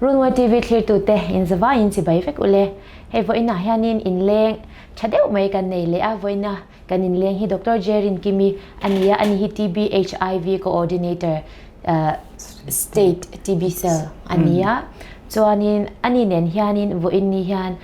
Runmawi TV thlirtute in zavaiin chibai vek ule. Hei vawiinah hianin inleng tha deuh mai kan nei leh a, vawiina kan inleng hi Doctor Jerin Kimi a ni a, ani hi TB HIV Coordinator State TB Cell a ni a. Chuanin ani nen hianin vawiin ni hian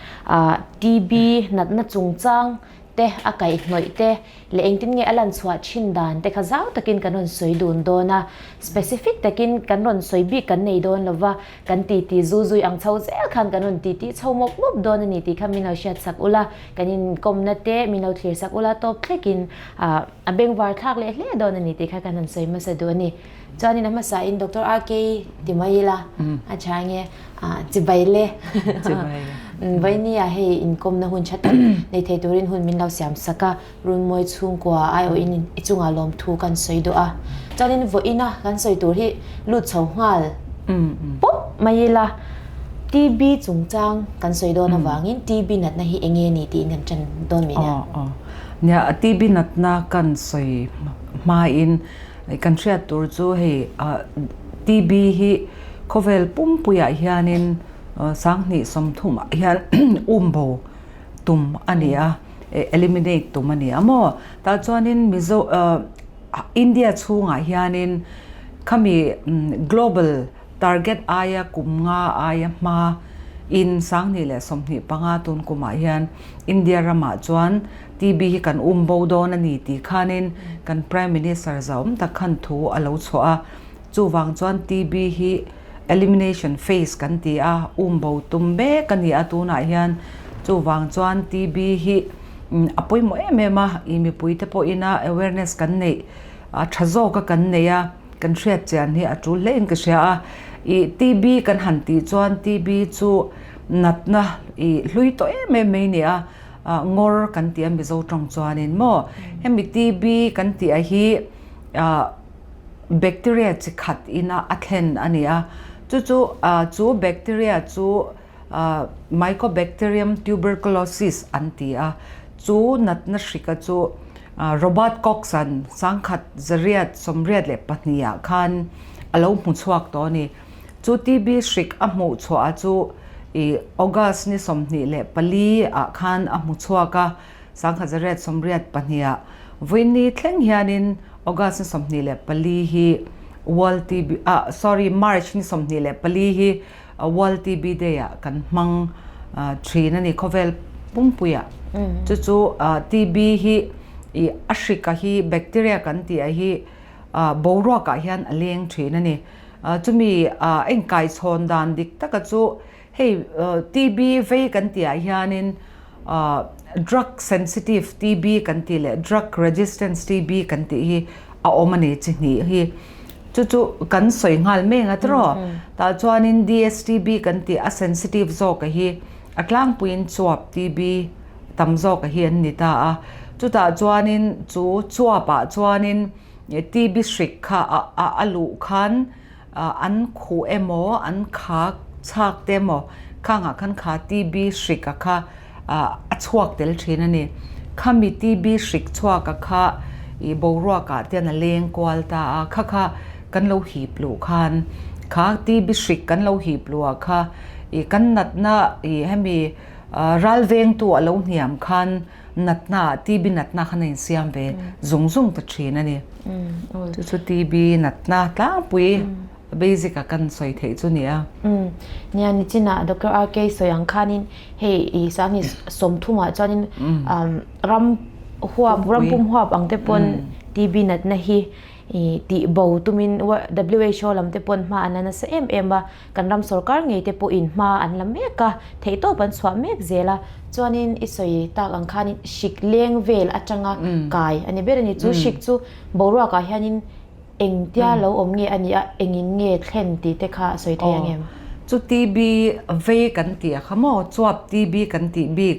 TB natna chungchang te a kaihhnawih te leh engtin nge a lan chhuah thin dan te kha zau takin kan rawn sawi dun dawn a, specific takin kan rawn sawi bik kan nei dawn lo va, kan titi zu zui ang chho zel khan kan rawn titi chho mawp mawp dawn a ni tih kha min lo hriat sak ula, kan inkawmna te min lo thlir sak ula tawp thlekin a bengvar thlak leh hle dawn a ni tih kha kan han sawi hmasa duh a ni. Chuanin a hmasain Doctor RK ti mai ila a tha nge chibai le Vainia hei inkawmna hun tha tak nei thei turin hun min lo siam sak a, Runmawi chhungkua aiawhin i chungah lawmthu kan sawi duh a. Chuanin vawiina kan sawi tur hi lut chho nghal pawp mai ila TB chungchang kan sawi dawn avangin TB natna hi eng nge ni tiin kan ṭan dawn mai nia. Nia TB natna kan sawi hmain Kan hriat tur chu hei TB hi khawvel pumpuiah hianin sanghnih sawmthumah hian umbo tum a ni a, eliminate tum a ni a maw? Tah chuanin Mizo India chhungah hianin khami global target aia kum nga aia hma in sanghnih leh 25 tun kumah hian India ramah chuan TB hi kan um bo dawn a ni tih khanin kan Prime Minister zauhawm tak khan thu a lo chhuah a. Chuvang chuan TB hi elimination phase kan ti a, um bo tum mek a ni a tunah hian. Chuvang chuan TB hi a pawimawh em em a, i mipuite pawhina awareness kan neih a tha zawka kan neih a, kan hriat chian hi a tul hlein ka hria a. I TB kan han tih chuan TB chu natna i hlui tawh em em mai a ni a. Ngawr kan tih a Mizo tawng chuanin maw hemi TB kan tih a hi bacteria chi khat ina a thlen a ni a, chu chu chu bacteria chu Mycobacterium tuberculosis an ti a, chu natna hrika chu Robert Koch an sangkhat zariat 82 ah khan a lo hmu chhuak tawh a ni. Chu TB hrik a hmuh chhuah chu i August ni 24 ah khan a hmu chhuak a, 1982 ah. Vawiinni thleng hianin August ni 24 hi World TB ah sorry March ni 24 hi World TB Day ah kan hmang thin a ni khawvel pumpuiah. Chu chu TB hi i a hrika hi bacteria kan tih ah hi boruakah hian a leng thin a ni. Chumi a inkaichhawn dan dik taka chu hei TB vei kan tih ah hianin drug sensitive TB kan tih leh drug resistance TB kan tih hi a awm a ni chi hnih hi. Chu chu kan sawi nghal mai ang a tiraw? Tah chuanin DSTB kan tih a sensitive zawk a hi a tlangpuiin chuap TB tam zawk a hi an ni ta a. Chutah chuanin chu chuap ah chuanin TB hrik kha a luh khan an khuh emaw an khak chhak te emaw khangah khan kha TB hrik a kha a chhuak tel thin a ni. Khami TB hrik chhuak a kha i boruak ah te hian a leng kual ta a, kha kha kan lo hip luh khan kha TB hrik kan lo hip luh ah kha i kan natna i hemi ralvengtu a lo hniam khan natna ah TB natna khan a insiam ve zung zung ta thin a ni. Chu chu TB natna tlangpui basic a kan sawi theih chu nia. Nia nichinah Doctor RK sawi ang khanin hei i sangni 30 ah chuanin ram huap ram pum huap ang te pawn TB natna hi i tih bo tumin WHO lam te pawn hma an la nasa em em a, kan ram sorkar ngei te pawhin hma an la mek a, theihtawp an chhuah mek zel a, chuanin i sawi tak ang khanin hrik leng vel atanga kai a ni ber a ni. Chu hrik chu boruakah hianin engtia lo awm nge a nih a, engin nge thlen tih te kha a sawi thei ang em? Chu TB vei kan tih a kha maw, chuap TB kan tih bik,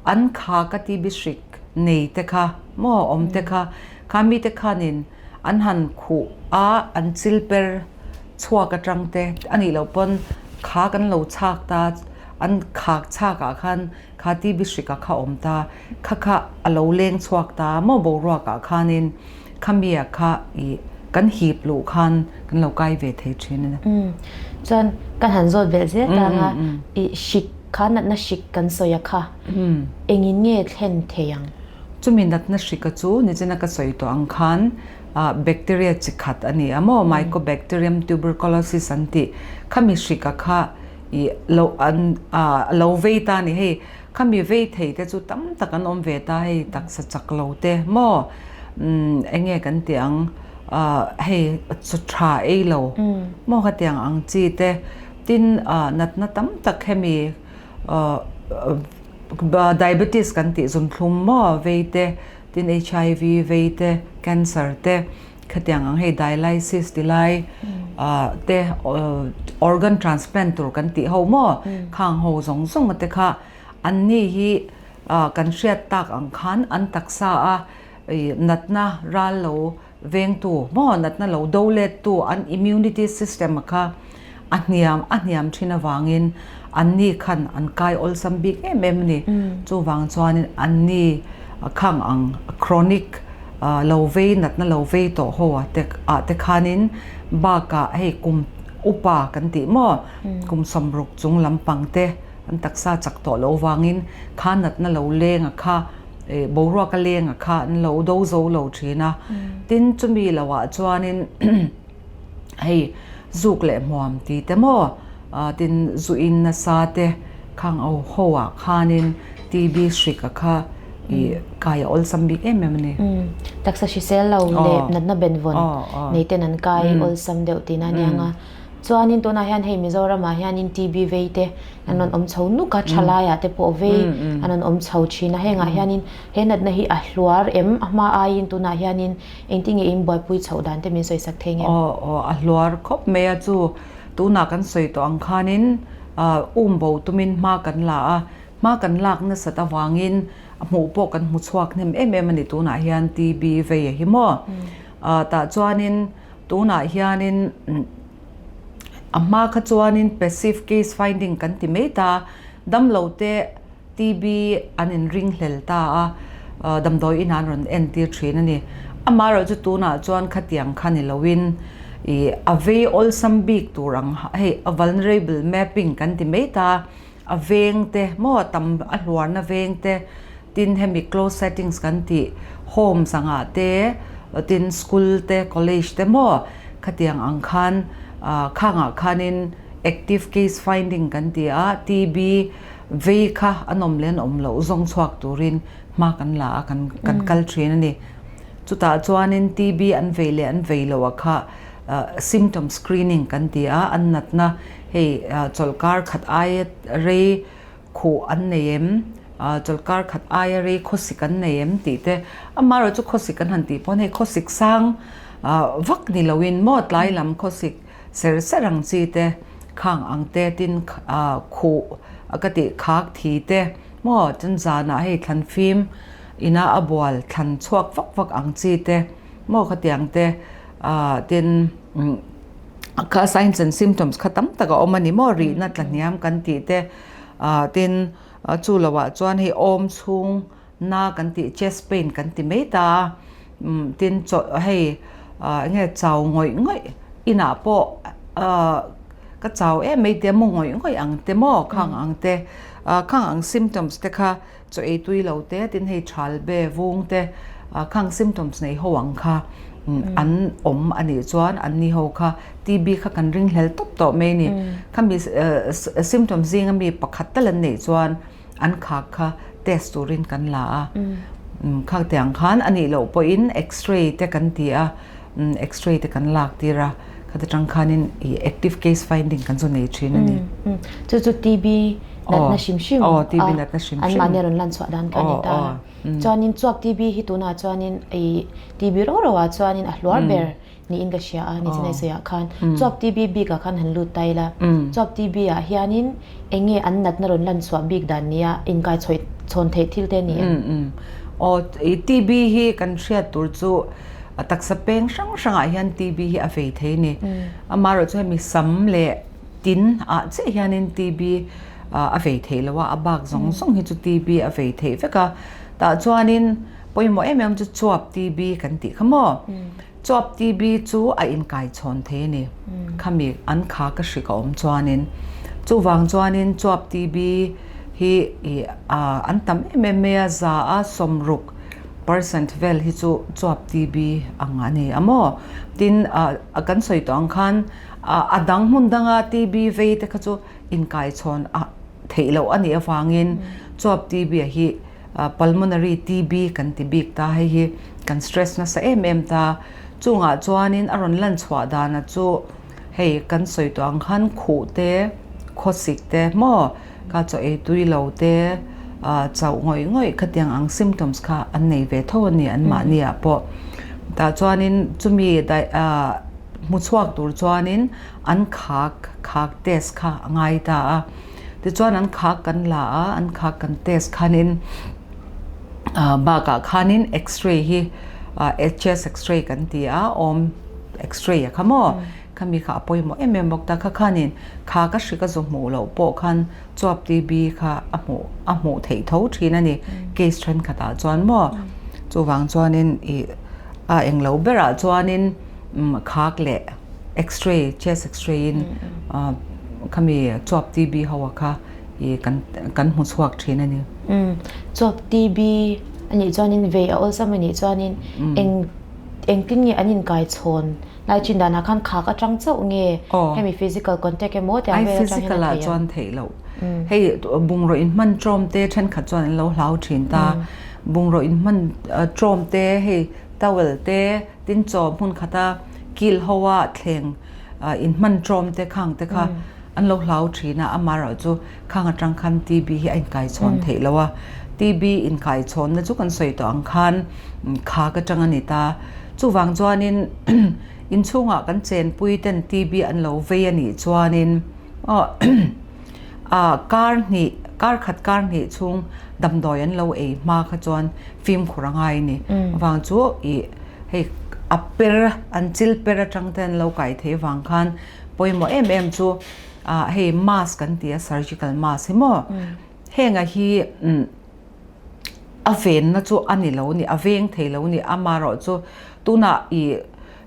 an kha ka TB hrik nei te kha maw awm te kha, Kha mite khanin an han khuh a, an chil per chhuak atang te a nih loh pawn kha kan lo chhak ta, an khak chhak ah khan kha TB hrik ah kha awm ta, kha kha a lo leng chhuak ta maw boruak ah khanin kha mi ah kha ih kan hip luh khan kan lo kai ve thei thin a ni. Chuan kan han zawt belh zel tang a, i hrik kha natna hrik kan sawi a kha engin nge thlen thei ang? Chumi natna hrika chu nichina ka sawi tawh ang khan bacteria chi khat a ni a maw, Mycobacterium tuberculosis an tih khami hrika kha i lo an a lo vei ta a ni. Hei khami vei thei te chu tam tak an awm ve ta hei taksa chak lo te maw eng nge kan tih ang hei chaw tha ei lo maw khatiang ang chi te tin natna tam tak hemi Diabetes kan tih zunthlum maw vei te, tin HIV vei te, cancer te, khatiang ang hei dialysis ti lai te organ transplant tur kan tih ho maw khang ho zawng zawng te kha an ni hi kan hriat tak ang khan an taksa a natna ral lo Vengtu maw natna lo do lettu an immunity system a kha a hniam a hniam thin avangin anni khan an kai awlsam bik em em a ni. Chuvang chuanin anni khang ang chronic lo vei natna lo vei tawh ho ah te ah te khanin bakah hei kum upa kan tih maw kum 60 chung lampang te an taksa chak tawh loh vangin kha natna lo leng a kha Boruak a leng a kha an lo do zo lo thin a, tin chumi lo ah chuanin hei zuk leh hmuam ti te maw tin zu in nasa te khang ho ho ah khanin TB hrik a kha ih kai a awlsam bik em em a ni. Taksa hrisel lo leh natna benvawn nei ten an kai awlsam deuh tihna a nia. Chuanin tunah hian hei Mizoramah hianin TB vei te an rawn awm chho nuk a, thalaiah te pawh vei an rawn awm chho thin a. Hengah hianin he natna hi a hluar em? A hma aiin tunah hianin engtin nge in buaipui chhoh dan te min sawisak thei nge? Aw aw a hluar khawp mai a chu tunah kan sawi tawh ang khanin um bo tumin hma kan la a, hma kan lak nasat avangin hmuh pawh kan hmu chhuak hnem em em a ni tunah hian TB vei a hi maw. Tah chuanin Tunah hianin a hma kha chuanin passive case finding kan ti mai ta, damlote TB an inringhlel ta a, damdawi inah an rawn entir thin a ni. Amaherawhchu chu tunah chuan khatiang kha ni loin ih a vei awlsam bik tur ang hei a vulnerable mapping kan ti mai ta, A veng te maw tam a hluarna veng te tin hemi close settings kan tih homes angah te tin school te college te maw khatiang ang khan khangah khanin active case finding kan ti a TB vei kha an awm leh an awm loh zawng chhuak turin hma kan la a kan kan kal thin a ni. Chutah chuanin TB an vei leh an vei loh a kha symptom screening kan ti a an natna Hei chawlhkar khat aia rei khuh an nei em? Chawlhkar khat aia rei khawsik an nei em tih te amaherawhchu chu khawsik an han tih pawn hei khawsik sang vak ni loin maw tlai lam khawsik ser ser ang chi te khang ang te tin khuh ka tih khak thi te maw chuan zanah hei thlan fim ina a bual thlan chhuak vak vak ang chi te maw khatiang te tin. Kha signs and symptoms kha tam tak a awm a ni maw rihna tla hniam kan tih te ah tin chu lo ah chuan hei awm chhung na kan tih chest pain kan ti mai ta a umm tin chawlh hei ah eng nge chau ngawih ngawih inah pawh ah ka chau em mai te mu ngawih ngawih ang te maw khang ang te ah khang ang symptoms te kha Chaw ei tui lo te, tin hei thal be vung te khang symptoms nei ho ang kha an awm a nih chuan an ni ho kha TB kha kan ring hlel tawp tawh mai a ni. Khami symptoms zinga mi pakhat tal an neih chuan an khak kha test turin kan la a. Khak te ang khan a nih loh pawhin x-ray te kan ti a, x-ray te kan lak tir a, khata tang khanin active case finding kan chu nei thin a ni. Chu chu TB natna hrim hrim a an mahni a rawn lan chhuah dan kha a ni ta. Chuanin chuap TB hi tunah chuanin i TB ro ro ah chuanin a hluar ber niin ka hria a, nichin ai sawiah khan chuap TB bikah khan han lut ta ila. Chuap TB ah hianin eng nge an natna rawn lan chhuah bik dan nia inkai chhawi chhawn theih thil te a ni em? Aw i TB hi kan hriat tur chu taksa peng hrang hrangah hian TB hi a vei thei a ni. Amaherawhchu hemi sam leh Tin ah chiah hianin TB a vei theih lo a, a bak zawng zawng hi chu TB a vei theih vek a. Tah chuanin pawimawh em em chu chuap TB kan tih kha maw? Chuap TB chu a inkaichhawn thei a ni. Khami an kha ka hrik a awm chuanin. Chuvang chuanin chuap TB hi ih an tam em em mai a, za a 60 percent vel hi chu chuap TB ang a ni a maw. Tin, kan sawi tawh ang khan a dang hmun danga TB vei te kha chu inkaichhawn a theih loh a nih avangin chuap TB a hi Pulmonary TB kan ti bik ta, hei hi kan stress nasa em em ta. Chungah chuanin a rawn lan chhuah dana chu hei kan sawi tawh ang khan khuh te, khawsik te maw, kha chaw ei tui lo te, chauh ngawih ngawih khatiang ang symptoms kha an nei ve tho a ni anmahni ah pawh. Tah chuanin chumi hmu chhuak tur chuanin an khak khak test kha a ngai ta a. Tichuan an khak kan la a, an khak kan test khanin bakah khanin x-ray hi chest x-ray kan ti a, awm x-ray a kha maw? Khami kha a pawimawh em em bawk ta. Kha khanin kha ka hri ka zu hmuh loh pawh khan chuap TB kha a hmuh a hmuh theih tho thin a ni case thenkhatah chuan maw? Chuvang chuanin ih a englo berah chuanin khak leh X-ray, chest X-ray in khami chuap TB ho a kha i kan kan hmu chhuak thin a ni. Chuap TB a nih chuanin vei a awlsam a nih chuanin eng engtin nge an inkai chhawn lai chin danah khan khak atang chauh nge hemi physical contact emaw tiang vel atang hian a theih ang? Physical ah chuan theih loh. Hei bungraw inhman tawm te thenkhat chuan an lo hlau thin ta. Bungraw inhman tawm te hei towel te Tin chaw hmun khata kil ho a thleng inhman tawm te khang te kha an lo hlau thin a, amaherawh chu khang atang khan TB hi a inkaichhawn theih lo a, TB inkaichhawnna chu kan sawi tawh ang khan khak atang a ni ta. Chuvang chuanin inchhungah kan chenpui ten TB an lo vei a nih chuanin aw kar hnih kar khat kar hnih chhung damdawi an lo ei hma kha chuan fimkhur a ngai a ni. Vang chu ih hei a per an chil per atang te an lo kai thei vang khan pawimawh em em chu ah hei mask an ti a surgical mask hi maw heng a hi a venna chu a ni lo a ni a veng thei lo a ni amaherawh chu tunah ih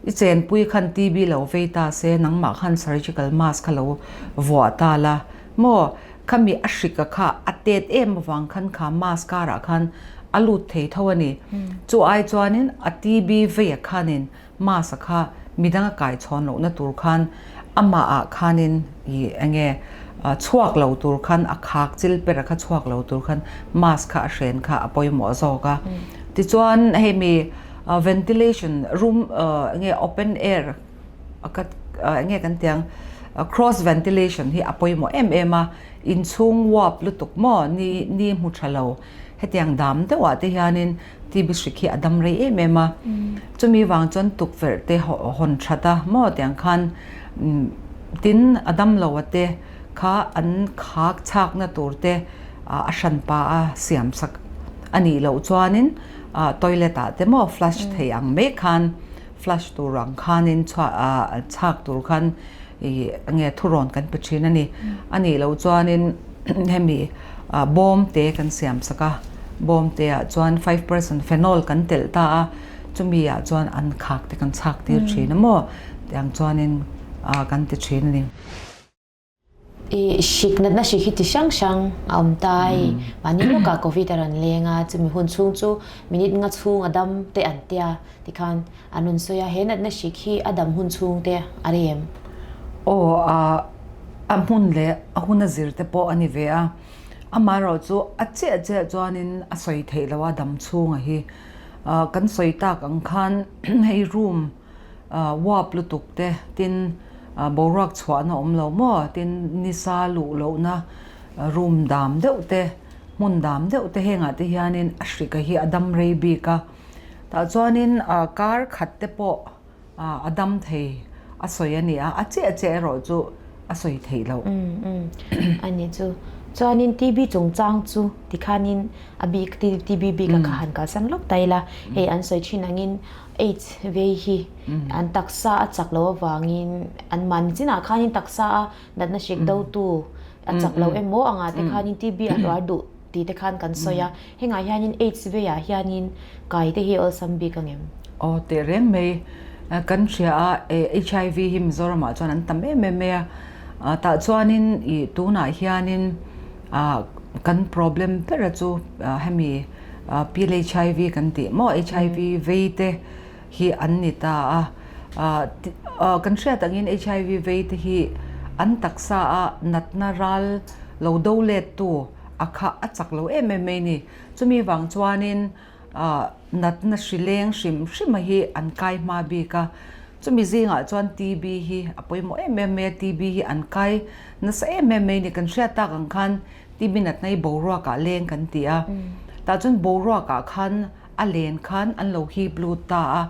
i chenpui khan TB lo vei ta se nangmah khan surgical mask kha lo vuah ta la maw. Khami a hrika kha a tet em avang khan kha mask karah khan a lut thei tho a ni. Chu ai chuanin a TB veia khanin mask a kha midang a kai chhawn lohna tur khan amah ah khanin ih enge chhuak lo tur khan a khak chil pera kha chhuak lo tur khan mask kha a hren kha a pawimawh zawk a. Tichuan hei mi ventilation room enge open air enge kan tih ang cross ventilation hi a pawimawh em em a, inchhung uap lutuk maw ni ni hmu tha lo hetiang dam deuh ah te hianin TB hrik hi a dam rei em em a, chumi vang chuan tukverh te hawn that a maw tiang khan tin a dam lo a te kha an khak chhak na tur te a hran pa a siam sak a nih loh chuanin toilet ah te maw flush thei ang mai khan. Flush tur ang khanin chhak tur khan ih nge thurawn kan pe thin a ni. A nih loh chuanin hemi bawm te kan siam sak a, bawm te ah chuan 5% phenol kan telh ta a, chumi ah chuan an khak te kan chhak tir thin a maw tiang chuanin kan ti thin a ni. I hrik natna hrik hi ti hrang hrang a awm ta i mahni lawkah Covid a rawn leng a, chumi hun chhung chu minute nga chhung a dam te an tia tikhan an rawn sawi a, he natna hrik hi a dam hun chhung te a rei em? Aw a hmun leh a hun a zir te pawh a ni ve a, amaherawh chu a chiah chiah chuanin a sawi theih loh a dam chhunga hi kan sawi tak ang khan hei room uap lutuk te tin boruak chhuahna awm lo maw tin nisa luh lohna room dam deuh te hmun dam deuh te hengah te hianin a hrika hi a dam rei bik a tah chuanin kar khat te pawh a dam thei a sawi a ni a a chiah chiah erawh chu a sawi theih loh. A ni chu chuanin TB chungchang chu tikhanin a bik TB bik a kha han kalsan lawk ta ila hei an sawi thin angin AIDS vei hi an taksa a chak loh avangin an mahni chinah khanin taksa a natna hrik dotu a chak lo emaw angah te khanin TB a hluar duh tih te khan kan sawi a, hengah hianin AIDS veiah hianin kai te hi awlsam bik ang em? Aw teh reng mai. Kan hria a, HIV hi Mizoramah chuan an tam em em mai a, tah chuanin ih tunah hianin kan problem bera chu hemi PLHIV kan tih maw HIV vei te hi an ni ta a, kan hriat angin HIV vei te hi an taksa a natna ral lo do let tu a kha a chak lo em em mai a ni. Chumi vang chuanin natna hri leng hrim hrim a hi an kai hma bik a, chumi zingah chuan TB hi a pawimawh em em mai a, TB hi an kai nasa em em mai a ni. Kan hriat tak ang khan TB natna hi boruakah leng kan ti a, tah chuan boruakah khan a len khan an lo hip lut ta a,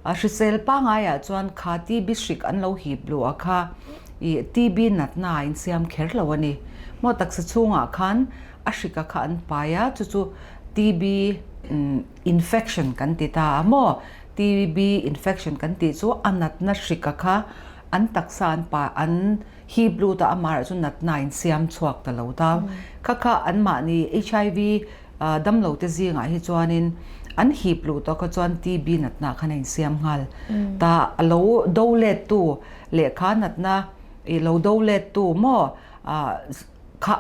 a hrisel pangaiah chuan kha TB hrik an lo hip luh a kha ih TB natna a insiam kher lo a ni. Maw taksa chhungah khan a hrika kha an pai a, chu chu TB infection kan ti ta a maw? TB infection kan tih chu a natna hrika kha an taksa an pa an hip lut a, amaherawh chu natna a insiam chhuak ta lo ta. Kha kha anmahni HIV damlo te zingah hi chuanin an hip luh tawh kha chuan TB natna khan a insiam nghal ta. A lo do let tu leh kha natna i lo do let tu maw kha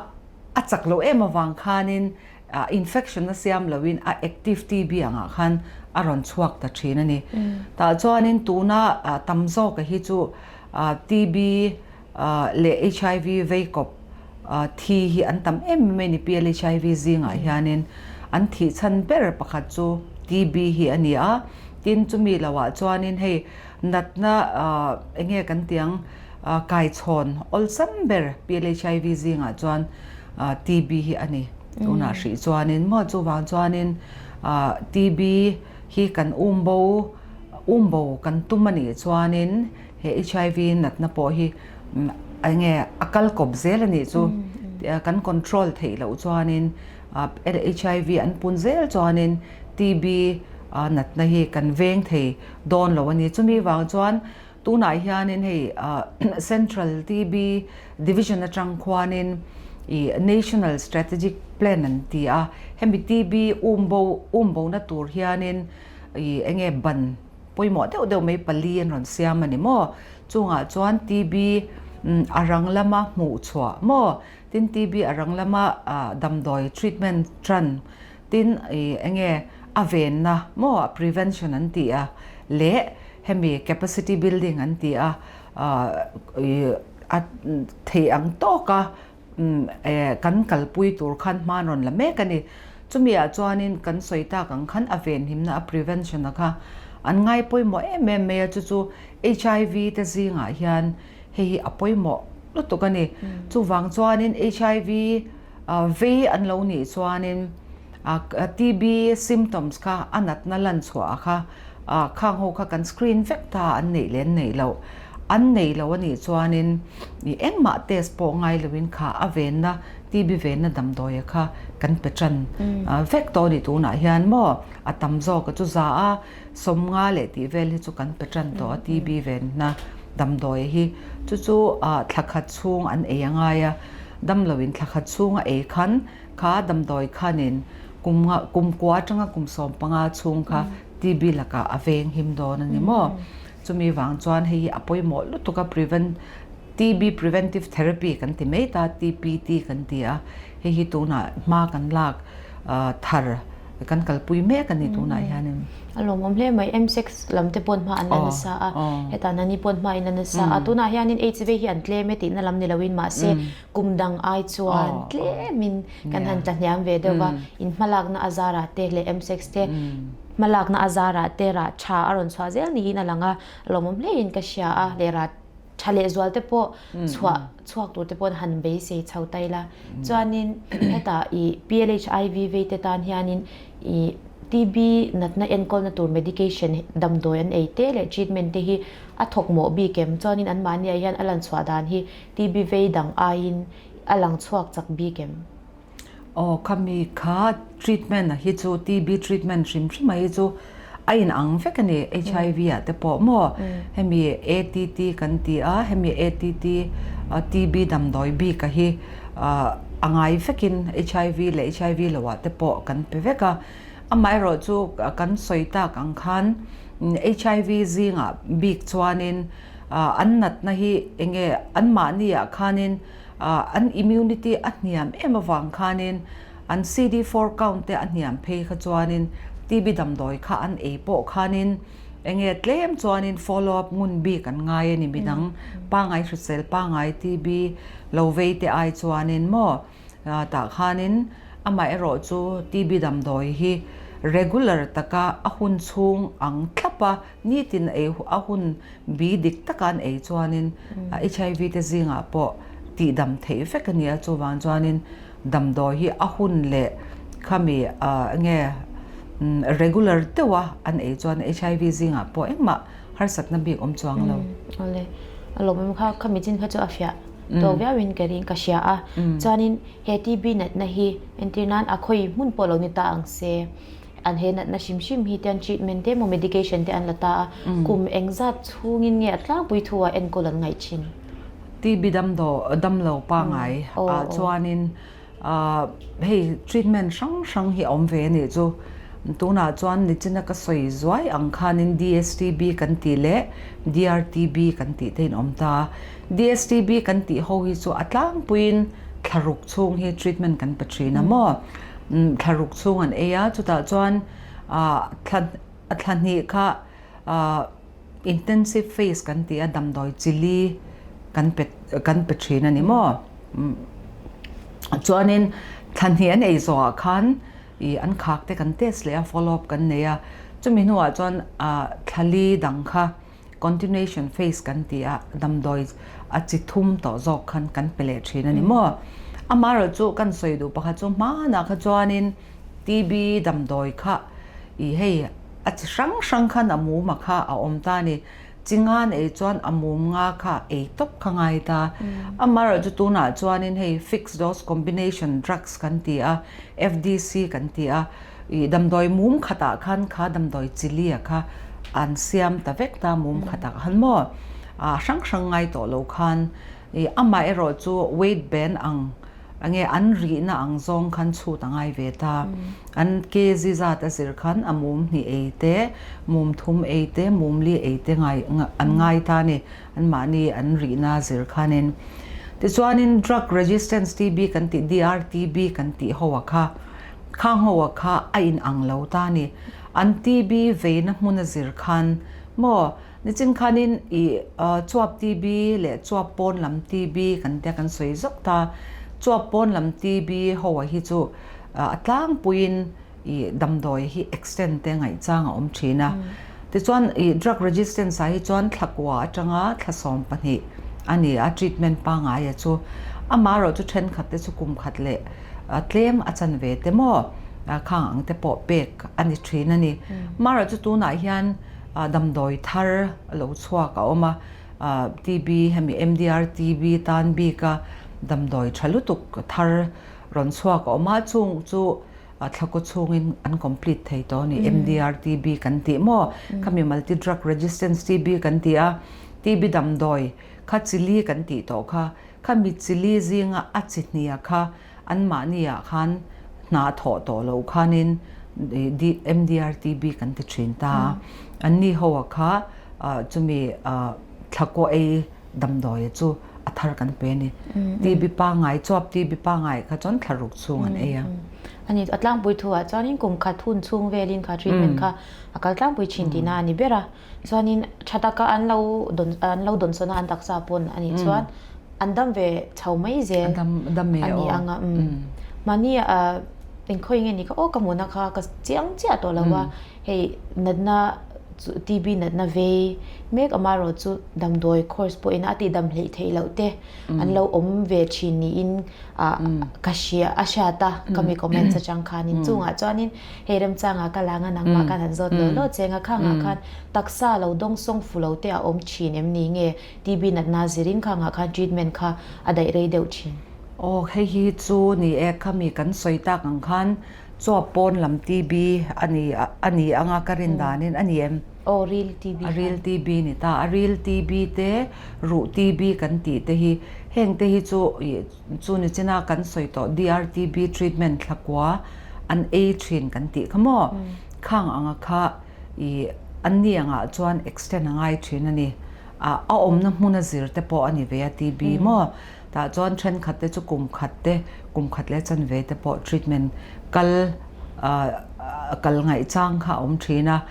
a chak loh em avang khanin infection a siam loin a active TB angah khan a rawn chhuak ta thin a ni. Tah chuanin tuna tam zawka hi chu TB leh HIV vei kawp thi hi an tam em em a ni. PLHIV zingah hianin an thih chhan ber pakhat chu TB hi a ni a. Tin chumi loah chuanin hei natna enge kan tih ang Kaichhawn awlsam ber PLHIV zingah chuan TB hi a ni. Tunah hrih chuanin maw chuvang chuanin TB hi kan umbo umbo kan tum a nih chuanin he HIV natna pawh hi enge a kal kawp zel a nih chu kan control theih loh chuanin HIV an pun zel chuanin TB natna hi kan veng thei dawn lo a ni. Chumi vang chuan Tunah hianin hei Central TB Division atang khuanin ih National Strategic Plan an ti a, hemi TB umbo umbona tur hianin ih enge ban pawimawh deuh deuh mai pali an rawn siam a ni maw? Chungah chuan TB a rang lama hmuh chhuah maw? Tin TB a rang lama damdawi treatment tan tin ih enge a venna maw prevention an ti a leh Hemi capacity building an ti a, a theih ang tawka kan kalpui tur khan hma an rawn la mek a ni. Chumi ah chuanin kan sawi tak ang khan a venhimna a prevention a kha an ngai pawimawh em em mai a, chu chu HIV te zingah hian hei hi a pawimawh lutuk a ni. Chuvang chuanin HIV vei an lo nih chuanin TB symptoms kha a natna lan chhuah kha khang ho kha kan screen vek ta an neih leh an neih loh. An nei lo a nih chuanin engmah test pawh ngai loin kha a venna TB venna damdawia kha kan pe tan vek tawh a ni tunah hian maw a tam zawk a chu za a 50 leh tih vel hi chu kan pe tan tawh a TB venna damdawia hi chu chu thla khat chhung an ei a ngai a damloin thla khat chhung a ei khan Kha damdawi khanin kum nga kum kua atanga kum 15 chhung kha TB lakah a veng him dawn a ni maw? Chumi vang chuan hei hi a pawimawh lutuk a prevent TB preventive therapy kan ti mai ta TPT kan ti a, hei hi tunah hma kan lak thar kan kalpui mek a ni tunah hianin. A lawmawm hle mai, M6 lam te pawn hma an la nasa a, hetah nani pawn hma in la nasa a, tunah hianin HIV hi an tlem e tihna lam ni loin mahse Kum dang ai chuan tlemin kan han tla hniam ve deuh va, in hmalakna a zarah te leh MSEX te hmalakna a zarah te rah tha a rawn chhuah zel niin a lang a, lawmawm hlein ka hria a, leh rah tha leh zual te pawh chhuah chhuak tur te pawh han beisei chho ta ila. Chuanin hetah ih PLHIV vei te tan hianin ih TB natna enkawlna tur medication damdawi an ei te leh treatment te hi a thawk mawh bik em? Chuanin anmahniah hian a lan chhuah dan hi TB vei dang aiin a lang chhuak chak bik em? Aw khami kha treatment a hi chu TB treatment hrim hrim a hi chu a in ang vek a ni HIV ah te pawh maw hemi ATT kan ti a hemi ATT TB damdawi bik a hi a ngai vekin HIV leh HIV lo ah te pawh kan pe vek a amaherawh chu kan sawi tak ang khan. HIV zingah bik chuanin an natna hi enge anmahni ah khanin an immunity a hniam em avang khanin an CD4 count te a hniam phei kha chuanin TB damdawi kha an ei pawh khanin enge tlem chuanin follow up ngun bik an ngai a ni midang pangai hrisel pangai TB lo vei te ai chuanin maw tah khanin amaherawh chu TB damdawi hi regular taka a hun chhung ang thlap a nitin ei a hun bi dik taka an ei chuanin HIV te zingah pawh tihdam theih vek a ni a chuvang chuanin damdawi hi a hun leh khami enge regular deuha an ei chuan HIV zingah pawh engmah harsatna bik awm chuang lo. Awle, a lawmawm kha khami chin kha chu a fiah tawk viauin ka ring ka hria a chuanin he TB natna hi entir nan a khawi hmun pawh lo ni ta ang se an he natna hrim hrim hi te an treatment te emaw medication te an la ta a kum engzat chhungin nge a tlangpui thu ah enkawl an ngaih thin. TB damdaw damlo pangai ah chuanin hei treatment hrang hrang hi a awm ve a nih chu. Tunah chuan nichina ka sawi zuai ang khanin DSTB kan tih leh DRTB kan tih te in awm ta a. DSTB kan tih ho hi chu a tlangpuiin thlaruk chhung hi treatment kan pe thin a maw. Thlaruk chhung an ei a chutah chuan thla thla hnih kha Intensive phase kan ti a, damdawi chili kan pe kan pe thin a ni maw? Chuanin thla hnih an ei zawhah khan ih an khak te kan test leh a, follow up kan nei a, chumi hnuah chuan ah thla li dang kha continuation phase kan ti a, damdawi a chi thum tawh zawk khan kan pe leh thin a ni maw? Amaherawhchu chu kan sawi duh pakhat chu hmanah kha chuanin TB damdawi kha ih hei A chi hrang hrang khan a mum a kha a awm ta a ni. Chi ngan ei chuan a mum nga kha ei tawp kha ngai ta. Amaherawhchu tunah chuanin hei fixed dose combination drugs kan ti a, FDC kan ti a, ih damdawi mum khatah khan kha damdawi chili a kha an siam ta vek ta mum khatah khan maw. A hrang hrang ngai tawh lo khan ih amaherawhchu weight band ang Enge an rihna ang zawng khan chhut a ngai ve ta. An kg zat a zir khan a mum hnih ei te, mum thum ei te, mum li ei te ngai an ngai ta a ni. Anmahni an rihna a zir khanin. Tichuanin drug resistance TB kan tih DRTB kan tih ho a kha, khang ho a kha a in ang lo ta a ni. An TB veina hmun a zir khan maw Nichin khanin i chuap TB leh chuap pawn lam TB kan tia kan sawi zawk ta. Chuap pawn lam TB ho ah hi chu a tlangpuiin i damdawi hi extend te ngaihchang a awm thin a. Tichuan i drug resistance ah hi chuan thla kua atanga thla 12 a ni a treatment pangngai a chu. Amaherawhchu thenkhat te chu kum khat leh tlem a chan ve te maw khang ang te pawh pek a ni thin a ni. Amaherawhchu tunah hian Damdawi thar a lo chhuak a awm a, TB hemi MDR TB tan bika damdawi tha lutuk thar rawn chhuak a awm a, chung chu thlakaw chhungin an complete thei tawh a ni. MDR TB kan tih maw? Khami multi drug resistance TB kan ti a, TB damdawi kha chili kan tih tawh kha, khami chili zinga a chi hnia kha Anmahni ah khan hna thawh tawh loh khanin MDRTB kan ti thin ta a, anni ho ah kha chumi thlakaw ei damdawi chu a thar kan pe a ni. TB pangngai chuap TB pangngai kha chuan thla ruk chhung an ei a. Ani a tlangpui thu ah chuanin kum khat hun chhung velin kha treatment kha a kal tlangpui thin tihna a ni ber a. Chuanin tha taka an lo dawn an lo dawn sawn a an taksa pawn a nih chuan an dam ve chho mai zel a ni ang a umm mahni ah engkhawi nge ni kha aw ka hmuhna kha ka chiang chiah tawh lo a hei natna chu TB natna vei mek amaherawh chu damdawi course pawhin a tihdam hleih theih loh te an lo awm ve thin niin ah ka hria a hriat a ka mi comments atang khanin chungah chuanin Hei remchangah ka lang a nangmah khan han zawt law law cheng a khangah khan taksa lo dawng sawng fu lo te a awm thin em ni nge TB natna zirin khangah khan treatment kha a daih rei deuh thin. Aw hei hi chu ni e khami kan sawi tak ang khan chuap pawn lam TB a ni a ni anga ka rin danin a ni em? Aw ril TB khan. A ril TB ni ta a ril TB te ruh TB kan tih te hi heng te hi chu ih Chu ni china kan sawi tawh DRTB treatment thlakua an ei thin kan tih kha maw? Khang anga kha i Anni angah chuan extend a ngai thin a ni. A awmna hmuna zir te pawh a ni ve a TB maw? Tah chuan thenkhat te chu kum khat te, kum khat leh chanve te pawh treatment kal kal ngaih chang kha a awm thin a.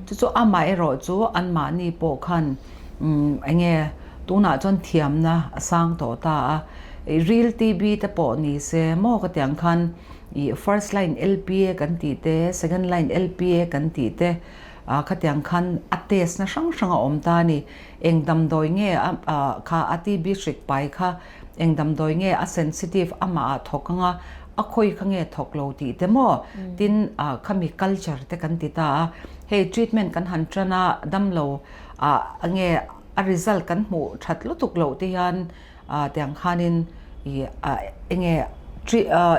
Chu chu amaherawh chu anmahni pawh khan eng nge tunah chuan thiamna a sang tawh ta a. Ril TB te pawh ni se maw ka tih ang khan ih first line LPA kan tih te, second line LPA kan tih te khatiang khan a test na hrang hrang a awm ta a ni. Eng damdawi nge a kha a TB hrik pai kha eng damdawi nge a sensitive amah ah thawk anga a khawi kha nge thawk lo tih te maw? Tin khami culture te kan ti ta a, hei treatment kan han tan a damlo ah nge a result kan hmuh that lutuk loh te hian tiang khanin ih enge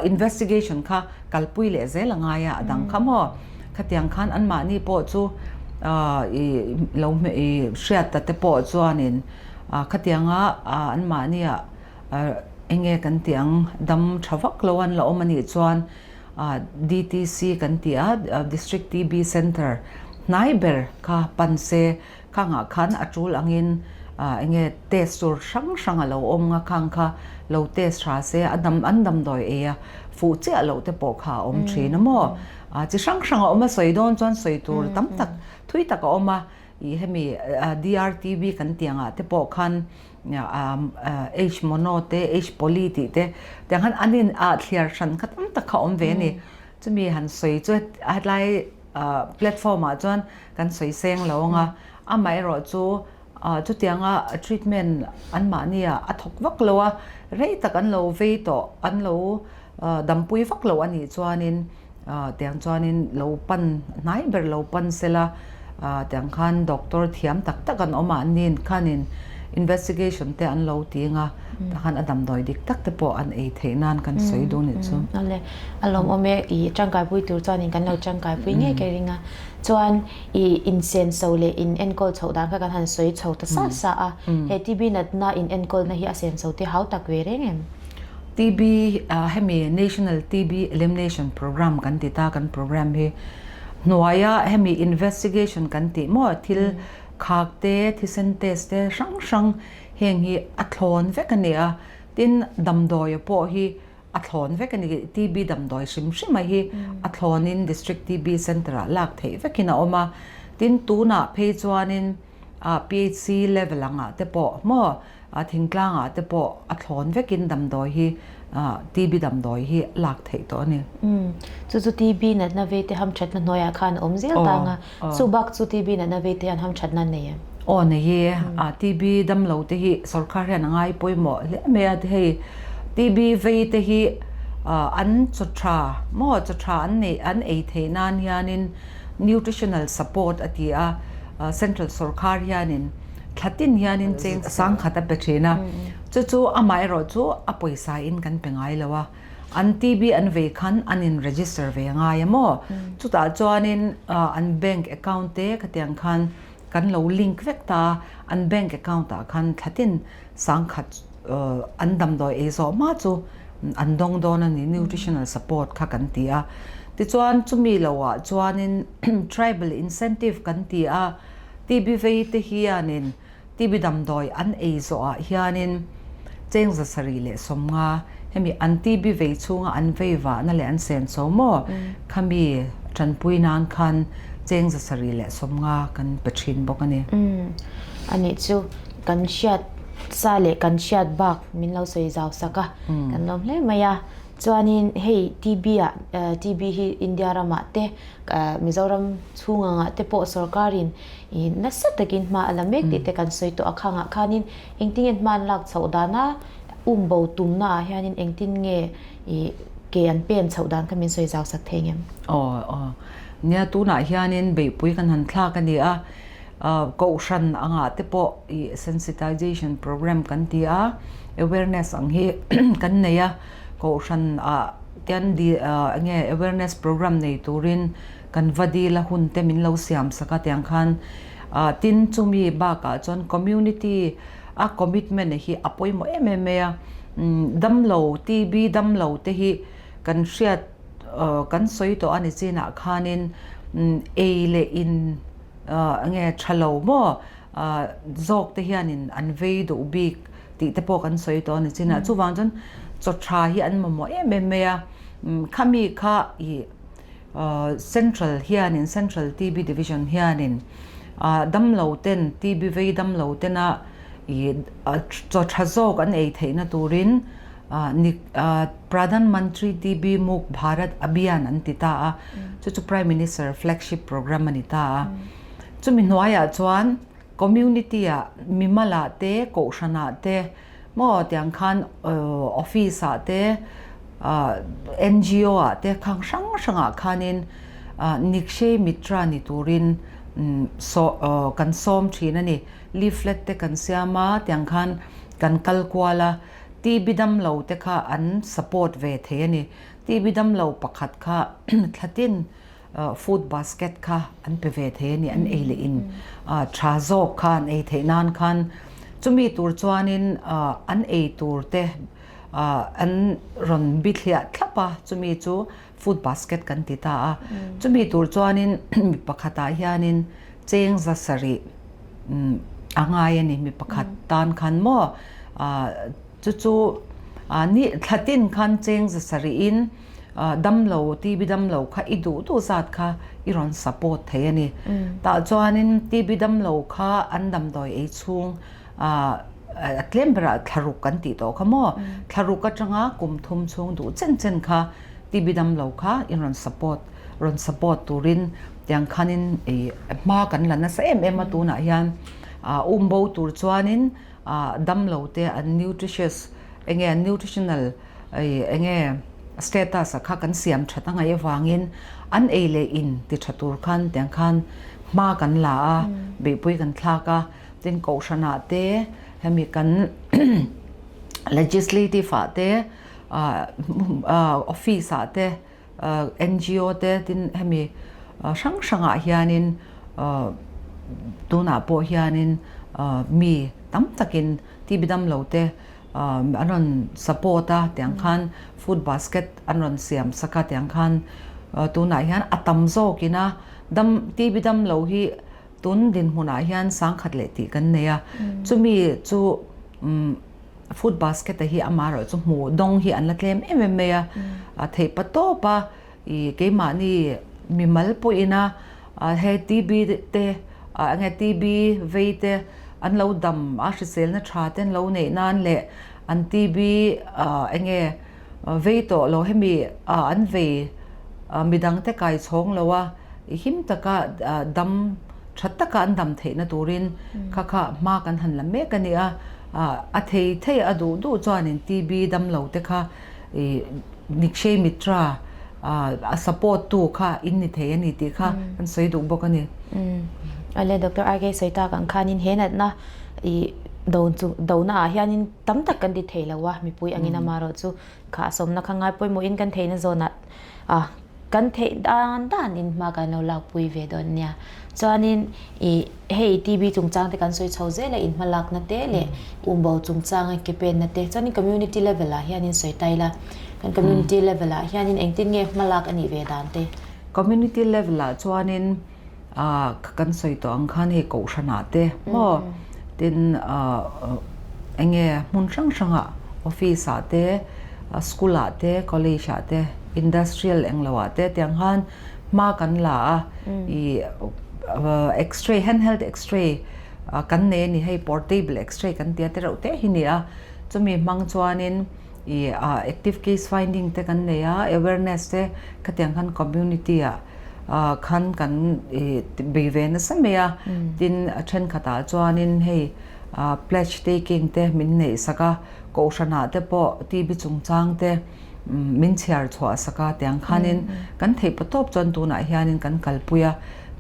investigation kha kalpui leh zel a ngai a a dang kha maw khatiang khan anmahni pawh chu ih lo ih hriat ta te pawh chuanin khatianga anmahnia enge kan tih ang dam tha vak lo an la awm anih chuan DTC kan tih a District TB Centre hnai ber kha pan se Khangah khan a tul angin eng nge test tur hrang hrang a lo awm nga khang kha lo test hra se a dam an damdawi ei a fuh chiah loh te pawh kha a awm thin a maw? Chi hrang hrang a awm a sawi dawn chuan sawi tur tam tak thui tak a awm a ih hemi DRTB kan tih angah te pawh khan H mono te H poly tih te tiang khan an in ah thliar hran kha tam tak kha a awm ve a ni chumi han sawi chu hetlai platform ah chuan kan sawi seng lo ang a, amaherawh chu chutianga treatment anmahni ah a thawk vak lo a, rei tak an lo vei tawh, an lo dampui vak lo a nih chuanin tiang chuanin lo pan hnai ber lo pan sela tiang khan doctor thiam tak tak an awm a, anni khanin investigation te an lo ti ang a, tah khan a damdawi dik tak te pawh an ei theih nan kan sawi duh nih chu. Awle, a lawmawm e, i tangkaipui tur chuanin kan lo tangkaipui ngei ka ring a. Chuan i insenso leh in enkawl chhoh dan kha kan han sawi chho ta sa sa a, he TB natna in enkawlna hi a senso te hau tak ve reng em? TB hemi National TB Elimination Programme kan ti ta kan programme hi hnuaia hemi investigation kan tih maw thil khak te thisen test te hrang hrang heng hi a thlawn vek a ni a, tin damdawia pawh hi a thlawn vek a ni. TB damdawi hrim hrim a hi a thlawnin District TB Centre ah lak theih vekin a awm a. Tin, tunah phei chuanin PHC level angah te pawh maw thingtlangah te pawh a thlawn vekin damdawi hi TB damdawi hi lak theih tawh a ni. Chu chu TB natna vei te hamthatna hnuaiah khan a awm zel tang a. Chu bak chu TB natna vei te hian hamthatna an nei em? Aw nei e, TB damlo te hi sorkar hian a ngai pawimawh hle mai a, hei TB vei te hi an chaw tha maw chaw tha an neih an ei theih nan hianin nutritional support a ti a, central sorkar hianin thla tin hianin cheng sangkhat a pe thin a, chu chu amaherawhchu a pawisa in kan pe ngai lo a. An TB an vei khan an in register ve ngai a maw? Chutah chuanin an bank account te khatiang khan kan lo link vek ta a, an bank account ah khan thlatin sangkhat an damdawi ei zawh hma chu an dawng dawn a ni, nutritional support kha kan ti a. Tichuan chumi lo ah chuanin tribal incentive kan ti a, TB vei te hianin TB damdawi an ei zawhah hianin cheng 750 hemi an TB vei chhunga an vei vahna leh an sen chho maw khami tanpui nan khan cheng 750 kan pe thin bawk a ni. A nih chu kan hriat sa leh kan hriat bak min lo sawi zau sak a, kan lawm hle mai a. Chuanin hei TB ah TB hi India ramah te Mizoram chhung angah te pawh sorkarin I nasa takin hma a la mek tih te kan sawi tawh a, khangah khanin engtin nge hma an lak chhoh dan a, um bo tumna ah hianin engtin nge i ke an pen chhoh dan kha min sawi zau sak thei ngem? Aw aw. Nia tunah hianin beihpui kan han thlak a ni a, kohhran angah te pawh i sensitization program kan ti a, awareness ang hi kan nei a, kohhran ah hian eng nge awareness program nei turin Kan va dil a hun te min lo siam sak a tiang khan tin chumi bakah chuan community a commitment hi a pawimawh em em mai a, damlo TB damlo te hi kan hriat kan sawi tawh a ni chinah khanin ei leh in. Enge tha lo maw zawk te hianin an vei duh bik tih te pawh kan sawi tawh a ni chin a. Chuvang chuan chaw tha hi an mamawh em em mai a. Khami kha ih Central hianin Central TB Division hianin damlo ten TB vei damlo tena ih chaw tha zawk an ei theihna turin Pradhan Mantri TB Muk Bharat Abhiyan an ti ta a, chu chu Prime Minister flagship programme a ni ta a. Chumi hnuaiah chuan community ah mimal ah te, kohhran ah te maw tiang khan office ah te, NGO ah te khang hrang hrang ah khanin Nikshay Mitra ni turin kan sawm thin a ni. Leaflet te kan siam a, tiang khan kan kal kual a. TB damlo te kha an support ve thei a ni. TB damlo pakhat kha thlatin food basket kha an pe ve thei a ni, an ei leh in tha zawk kha an ei theih nan khan. Chumi tur chuanin an ei tur te an rawn bithliah thlap a, chumi chu food basket kan ti ta a. Chumi tur chuanin mi pakhatah hianin cheng za sarih a ngai a ni mi pakhat tan khan maw chu chu ni thlatin khan cheng za sarihin damlo TB damlo kha i duh duh zat kha i rawn support thei a ni. Tah chuanin TB damlo kha an damdawi ei chhung a tlem berah thlaruk kan tih tawh kha maw thlaruk atanga kum thum chhung duh chen chen kha TB damlo kha in rawn support rawn support turin tiang khanin ih hma kan la nasa em em a tunah hian ah um bo tur chuanin ah damlo te an nutritious enge an nutritional ih enge status ah kha kan siam that a ngaih avangin an ei leh in ti tha tur khan tiang khan hma kan la a beihpui kan thlak a tin kohhran ah te hemi kan legislative ah te ah office ah te. NGO te tin hemi hrang hrangah hianin tunah pawh hianin mi tam takin TB damlo te an rawn support a tiang khan food basket an rawn siam sak a tiang khan tunah hian a tam zawkin a dam TB damlo hi tun dinhmunah hian sangkhat leh tih kan nei a chumi chu Food basket a hi amaherawh chu hmuh dawng hi an la tlem em em mai a, a theih pa tawp a, ih keimahni mimal pawhin a he TB te eng nge TB vei te an lo dam a hriselna tha te an lo neih nan leh an TB eng nge vei tawh lo hemi an vei midang te kai chhawng lo a him taka dam tha taka an dam theihna turin kha kha hma kan han la mek a ni a, a thei thei a duh duh chuanin TB damlo te kha ih Nikshay Mitra a support tu kha in ni thei a ni tih kha kan sawi duh bawk a ni. Awle Doctor RK sawi tak ang khanin he natna ih do chu dona ah hianin tam tak kan ti thei lo a mipui angin amaherawh chu kha a sawmna kha ngai pawimawhin kan theihna zawnah a kan theih dan danin hma kan lo lakpui ve dawn nia. Chuanin ih hei TB chungchang te kan sawi chho zel a inhma lakna te leh umbo chungchang a ke penna te chuanin community level ah hianin sawi ta ila kan community level ah hianin engtin nge hma lak a nih ve dan te. Community level ah chuanin ah kan sawi tawh ang khan hei kohhran ah te maw tin ah eng nge hmun hrang hrang ah office ah te school ah te college ah te industrial eng lo ah te tiang khan hma kan la a ih x-ray handheld x-ray kan nei a ni hei portable x-ray kan tia te reuh te hi a ni a chumi hmang chuanin ih active case finding te kan nei a awareness te khatiang khan community ah. khan kan bei ve nasa mai a, tin a thenkhatah chuanin hei pledge taking te min neih sak a, kohhranah te pawh TB chungchang te min chhiar chhuah sak a tiang khanin kan theih pa tawp chuan tunah hianin kan kalpui a,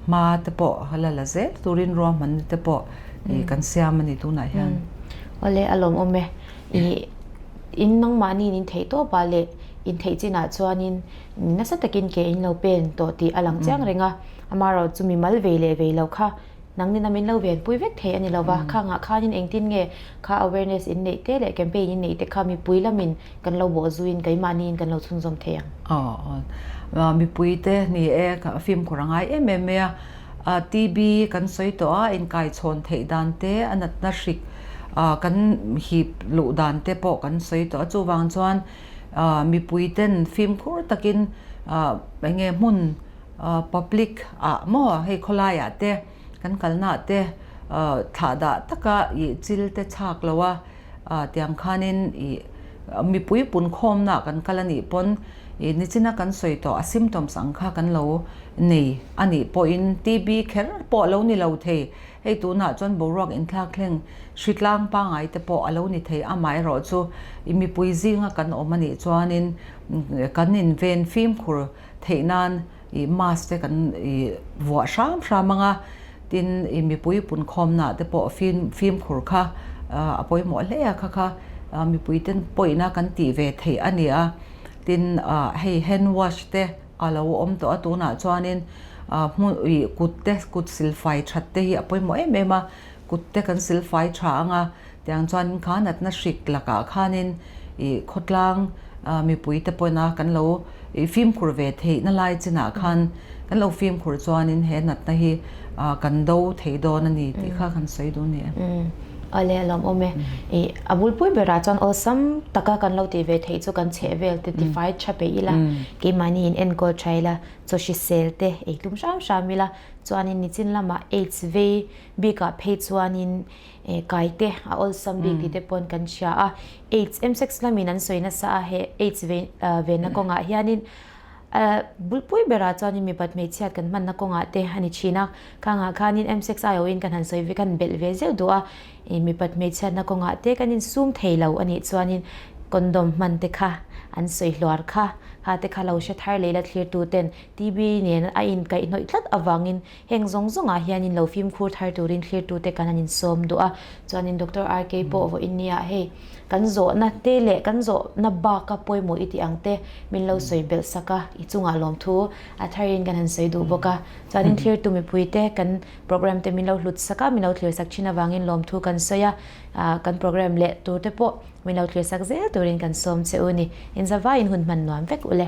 hma te pawh la la zel turin ruahmanna te pawh kan siam a ni tunah hian. Awle a lawmawm e, ih in nangmahni in theih tawp ah leh in theih chinah chuanin Nasa takin ke in lo pen tawh tih a lang chiang reng a, amaherawh chu mimal vei leh vei lo kha nangnin a min lo venpui vek thei a ni lo va, khangah khanin engtin nge kha awareness in neih te leh campaign in neih te kha mipui lamin kan lo bawh zuiin keimahniin kan lo chhunzawm thei ang. Aw, mipui te ni e, fimkhur a ngai em em mai a. TB kan sawi tawh a, inkaichhawn theih dan te, a natna hrik kan hip luh dan te pawh kan sawi tawh a. Chuvang chuan mipui ten fimkhur takin eng nge hmun public ah maw hei khawlaiah te kan kalnaah te thlahdah taka ih chil te chhak lo a. Tiang khanin ih mipui punkhawmna kan kal a nih pawn ih nichina kan sawi tawh a symptoms ang kha kan lo nei a nih pawhin TB kher pawh a lo ni lo thei. Hei tunah chuan boruak inthlak thleng hritlang pangai te pawh a lo ni thei amaherawh chu ih mipui zinga kan awm a nih chuanin kan inven fimkhur theih nan ih mask te kan ih vuah hram hram ang a, tin ih mipui punkhawmna te pawh fim fimkhur kha a pawimawh hle a kha kha mipui ten pawihna kan tih ve theih a ni a, tin ah hei hand wash te a lo awm tawh a tunah chuanin ah hmun ih kut te kut silfai that te hi a pawimawh em em a, kut te kan silfai tha ang a. Tiang chuan kha natna hrik lakah khanin ih khawtlang mipui te pawina kan lo ih fimkhur ve theihna lai chinah khan kan lo fimkhur chuanin he natna hi kan do thei dawn a ni tih kha kan sawi duh a ni e. Awle a lawmawm e. Ih a bulpui berah chuan awlsam taka kan lo tih ve theih chu kan chheh vel te tifai tha peih ila, keimahni in enkawl tha ila, chaw hrisel te ei tum hram hram ila, chuanin nichin lamah AIDS vei bikah phei chuanin Kai te a awlsam bik tih te pawn kan hria a, AIDS msex lamin an sawi nasa a, he AIDS venna kawngah hianin bulpui berah chuanin mipat hmeichhiat kan hmanna kawngah te a ni thin a, khangah khanin msex aiawhin kan han sawi ve kan belh ve zeuh duh a, mipat hmeichhiatna kawngah te kan insum thei lo a nih chuanin condom hman te kha an sawi hluar kha, kha te kha lo hre thar leh la thlirtu ten TB nen a inkaihhnawih tlat avangin Heng zawng zawngah hianin lo fimkhur thar turin thlirtute kan han insawm duh a, chuanin Doctor RK pawh vawiin nia hei kan zawhna te leh kan zawhna baka pawimawh i tih ang te min lo sawi belh sak a, i chungah lawmthu a tharin kan han sawi duh bawk a, chuanin thlirtu mipuite kan program te min lo hlut sak a, min lo thlir sak thin avangin lawmthu kan sawi a, kan program leh tur te pawh min lo thlir sak zel turin kan sawm che u ni. Inzavaiin hun hman nuam vek u le.